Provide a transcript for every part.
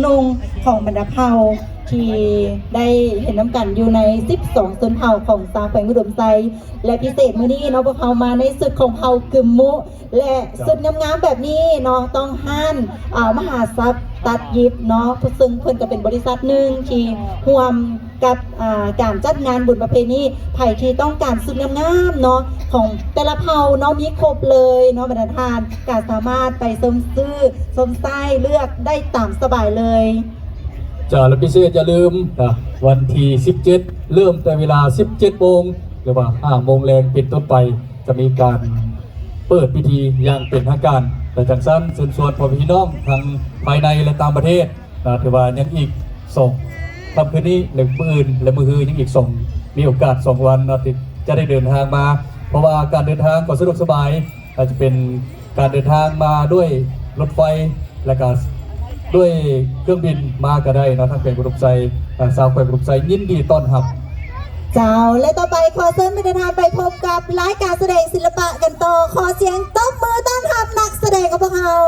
ນຸ່ງຂອງບັນດາເຜົ່າທີ່ໄດ້ເຫັນນຳກັນຢູ່ໃນສິບສອງຊົນເຜົ່າຂອງຊາວແຂວງອຸດົມໄຊ ແລະ ພິເສດມື້ນີ້ເນາະ ພວກເຮົາມາໃນຊຸດຂອງເຜົ່າກຶມມຸ ແລະ ເຈົ້າ ຊຸດງາມໆແບບນີ້ເນາະ ຕ້ອງຮ້ານ ອ່າ ມະຫາຊັບຕັດຫຍິບເນາະ ເຊິ່ງເພິ່ນກໍເປັນບໍລິສັດໜຶ່ງທີ່ຮ່ວມກັບ ອ່າ ການຈັດງານບຸນປະເພນີ. ໃຜທີ່ຕ້ອງການຊຸດງາມໆເນາະ ຂອງແຕ່ລະເຜົ່າເນາະ ມີຄົບເລີຍເນາະ ບັນດາທ່ານ ກໍສາມາດໄປຊົມຊື້ ຊົມໃຊ້ ເລືອກໄດ້ຕາມສະບາຍເລີຍ. ເຈົ້າ ແລະ ພິເສດຢ່າລືມນະ ວັນທີສິບເຈັດ ເລີ່ມແຕ່ເວລາສິບເຈັດໂມງ ຫຼືວ່າຫ້າໂມງແລງເປັນຕົ້ນໄປ ຈະມີການເປີດພິທີຢ່າງເປັນທາງການ. ແລະ ຈັ່ງຊັ້ນເຊີນຊວນພໍ່ແມ່ພີ່ນ້ອງທັງພາຍໃນ ແລະ ຕ່າງປະເທດນະ ຖືວ່າຍັງອີກສອງ ຄ່ຳຄືນນີ້ ແລະ ມື້ອື່ນ ແລະ ມື້ຮືຍັງອີກສອງ ມີໂອກາດສອງວັນເນາະ ທີ່ຈະໄດ້ເດີນທາງມາ ເພາະວ່າການເດີນທາງກໍສະດວກສະບາຍ ອາດຈະເປັນການເດີນທາງມາດ້ວຍລົດໄຟ ແລະກະດ້ວຍເຄື່ອງບິນມາກະໄດ້ເນາະ ທາງແຂວງອຸດົມໄຊ ເອີ ຊາວແຂວງອຸດົມໄຊຍິນດີຕ້ອນຮັບ. ເຈົ້າ ແລະ ຕໍ່ໄປຂໍເຊີນບັນດາທ່ານໄປພົບກັບລາຍການສະແດງສິລະປະກັນຕໍ່. ຂໍສຽງຕົບມືຕ້ອນຮັບນັກສະແດງຂອງພວກເຮົາ.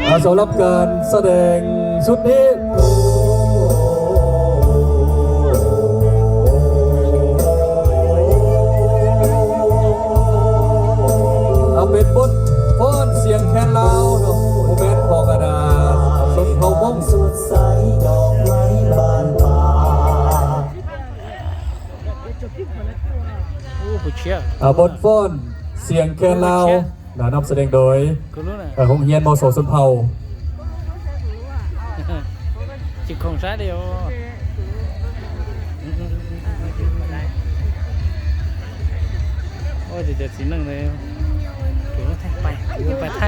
ອ່າ ສຳລັບການສະແດງຊຸດນີ້ ເອົາເປັນບົດຟ້ອນສຽງແຄນລາວເນາະ ບໍ່ແມ່ນຂອງອັນນ່າ ຊົນເຜົ່າມົ້ງ. ໂອ້ ຜູ້ເຊຍ ອ່າ ບົດຟ້ອນສຽງແຄນລາວ ນະ ນຳສະແດງໂດຍ ໂຮງຮຽນ ມສ ຊົນເຜົ່າ. ໂອ້ຍ ເຈົ້າຊິນັ່ງເລີຍ ໄປ ໄປໄທ.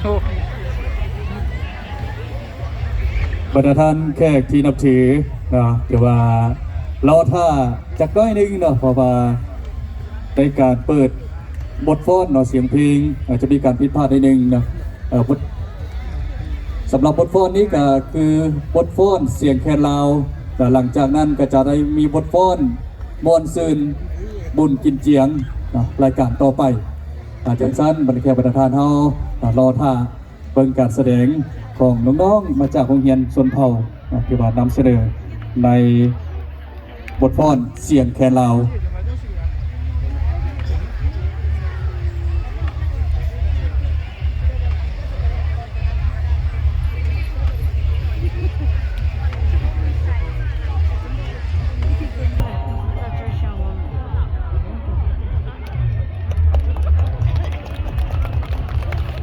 ໂອ້ ບັນດາທ່ານແຂກທີ່ນັບຖືເນາະ ຖືວ່າລໍຖ້າຈັກໜ້ອຍໜຶ່ງເນາະ ເພາະວ່າໃນການເປີດບົດຟ້ອນເນາະ ສຽງເພງອາດຈະມີການຜິດພາດໜ້ອຍໜຶ່ງເນາະ. ເອີ ບົດ ສຳລັບບົດຟ້ອນນີ້ກໍຄືບົດຟ້ອນສຽງແຄນລາວ ແລະ ຫຼັງຈາກນັ້ນກໍຈະໄດ້ມີບົດຟ້ອນມ່ວນຊື່ນບຸນກິນຈຽງເນາະ ລາຍການຕໍ່ໄປ. ອາ ຈັ່ງຊັ້ນ ບັນດາແຂກບັນດາທ່ານເຮົາ ອາ ລໍຖ້າ ເບິ່ງການສະແດງຂອງນ້ອງໆ ມາຈາກໂຮງຮຽນຊົນເຜົ່າເນາະ ທີ່ວ່ານຳສະເໜີໃນບົດຟ້ອນສຽງແຄນລາວ.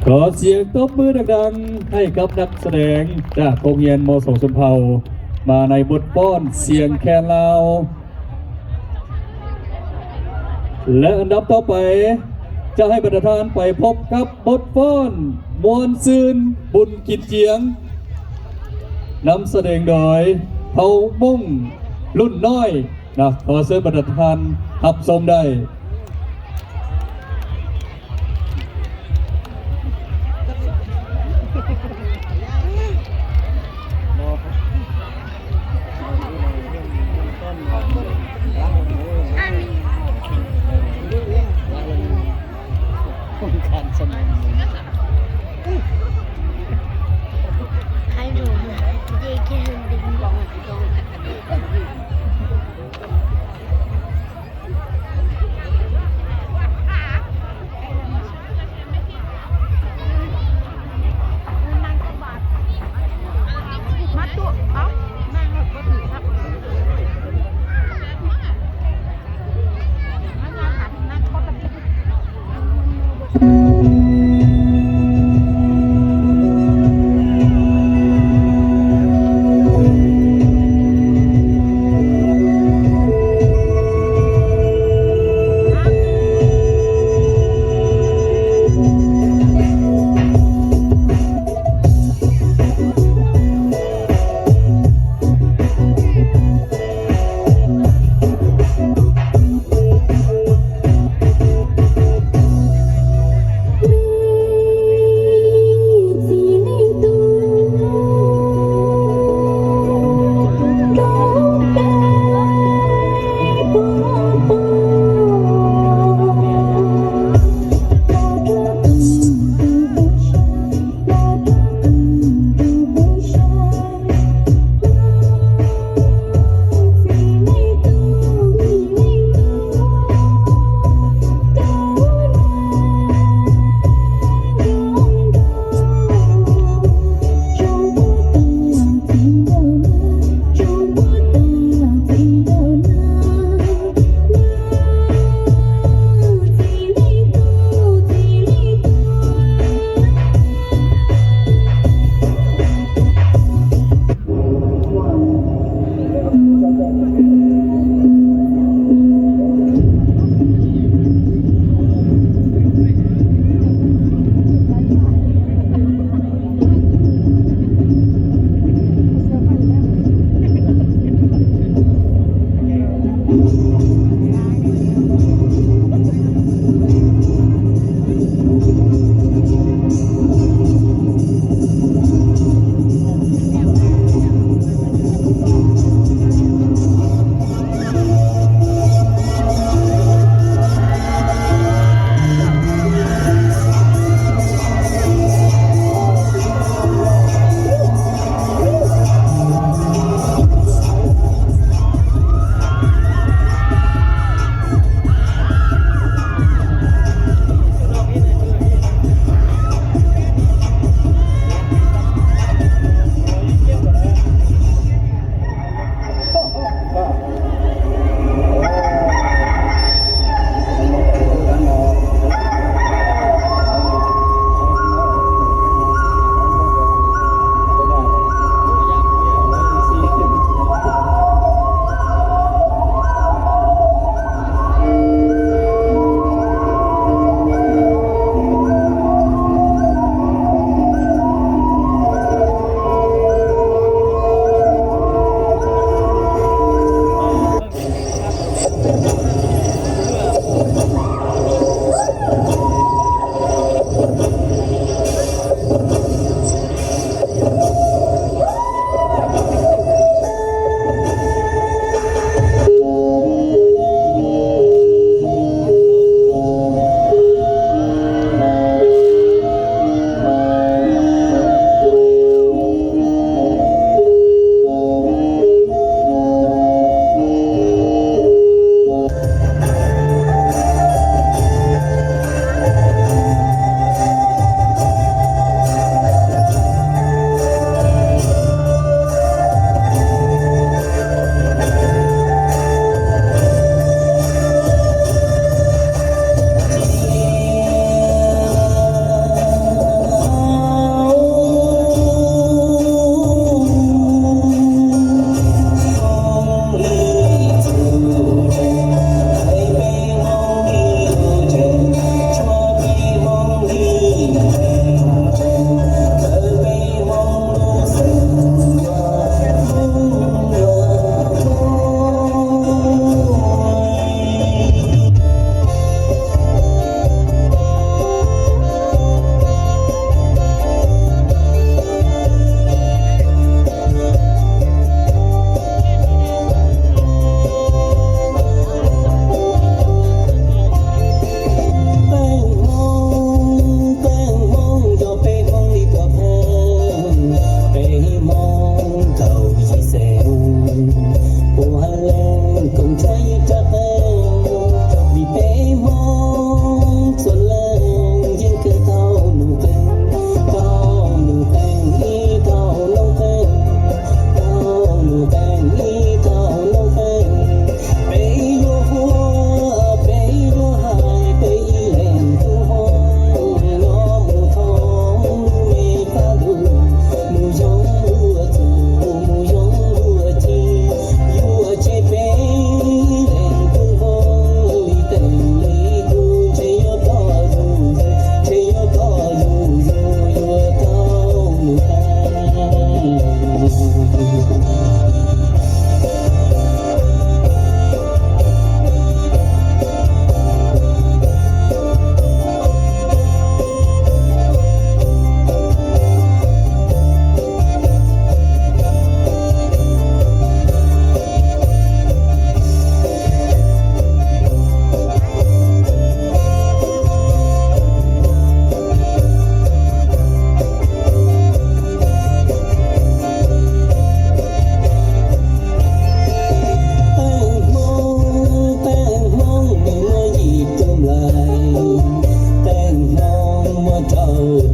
ຂໍສຽງຕົບມືດັງໆ ໃຫ້ກັບນັກສະແດງຈາກໂຮງຮຽນ ມສ ຊົນເຜົ່າ ມາໃນບົດຟ້ອນສຽງແຄນລາວ ແລະ ອັນດັບຕໍ່ໄປ ຈະໃຫ້ບັນດາທ່ານໄປພົບກັບບົດຟ້ອນມ່ວນຊື່ນບຸນກິນຈຽງ ນຳສະແດງໂດຍເຜົ່າມົ້ງລຸ້ນນ້ອຍ. ນະ ຂໍເຊີນບັນດາທ່ານຮັບຊົມໄດ້.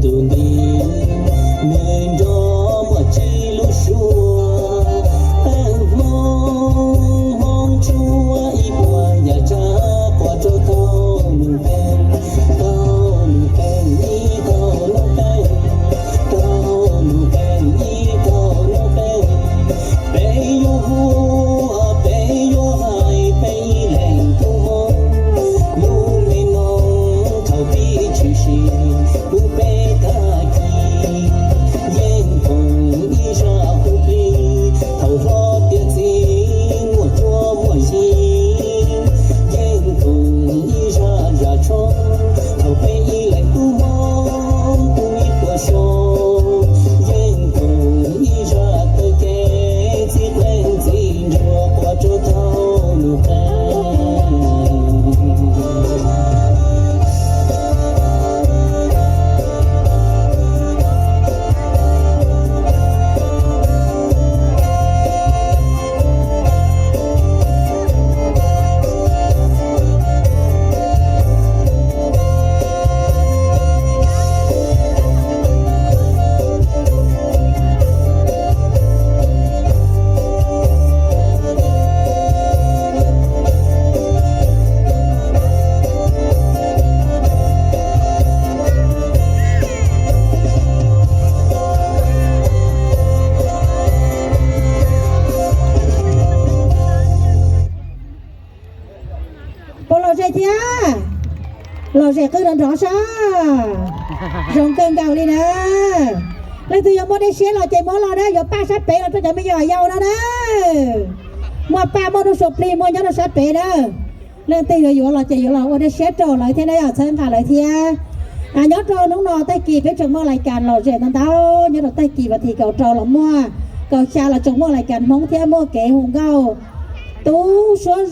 Tus nti nws nrog muaj tsib lub suab, peb hmoob hmoob tshuab ib puas yam tsav quas rau thaum nus qee, thaum nus qee ib thaum nus qee, thaum nus qee ib thaum nus qee. Peb yuav hu, peb yuav hais, peb ib leeg tub hmoob, lub me noog thaum pib tshwm sim, lub peb tag kis, yeej koom ib zaj hu plig, thaum hlob tiav txiv, muaj cuab muaj yig, yeej koom ib zaj zam tshoob, thaum peb ib leeg tub hmoob, tub ib puas xyoo, yeej koom ib zaj taw kev, txib qeej txib nruas quas rau thaum nus qee. Puas lom zem thiab? Lom zem qw nrov nrov sab. Zoo kawg nkaus li na. Leej twg yuav muaj dej siab los ces muab los na, yuav paj sab pem los rau cov me nyuam yaus no na. Muaj paj muaj nuj sua plig muaj nyob rau sab pem na. Leej twg yuav yuav los ces yuav los ua dej siab rau lawv thiab na, txhawb nqa lawv thiab. Nyob rau hnub no tag kis peb tseem muaj lais kas lom zem ntau ntau, nyob rau tag kis vas thiv kaum rau los muaj, kaum xya los tseem muaj lais kas Hmoob thiab muaj kev hu nkauj tub suab